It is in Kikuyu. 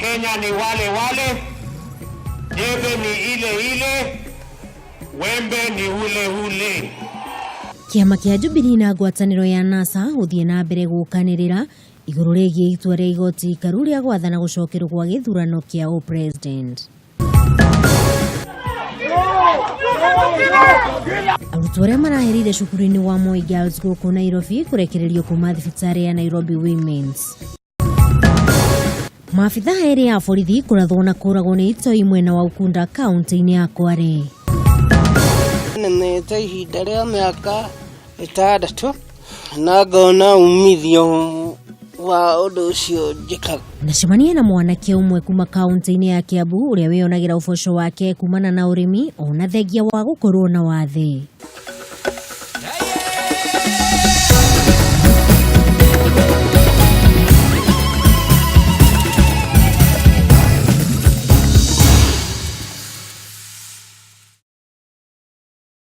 Wakenya ni wale wale, jembe ni ile ile, wembe ni ule ule. Kĩama kĩa Jubilee na ngwatanĩro ya NASA gũthiĩ na mbere gũkanĩrĩra igũrũ rĩgiĩ itua rĩa igoti ikaru rĩa gwathana gũcokerwo gwa gĩthurano kĩa ũpresident. Arutwo arĩa maraherire cukuru-inĩ wa Moi Girls gũkũ Nairobi kũrekererio kuma thibitarĩ ya Nairobi Women's. Maabitha erĩ a borithi kũrathwo na kũragwo nĩ itoi mwena wa Ukunda kaunti-inĩ ya Kwale. Nĩmĩte ihinda rĩa mĩaka 6 na ngona umithio wa ũndũ ũcio njĩkaga. Nacemania na mwanake ũmwe kuma kaunti-inĩ ya Kiambu ũrĩa wĩyonagĩra ũboco wake kumana na ũrĩmi ona thengia wa gũkorwo na wathe.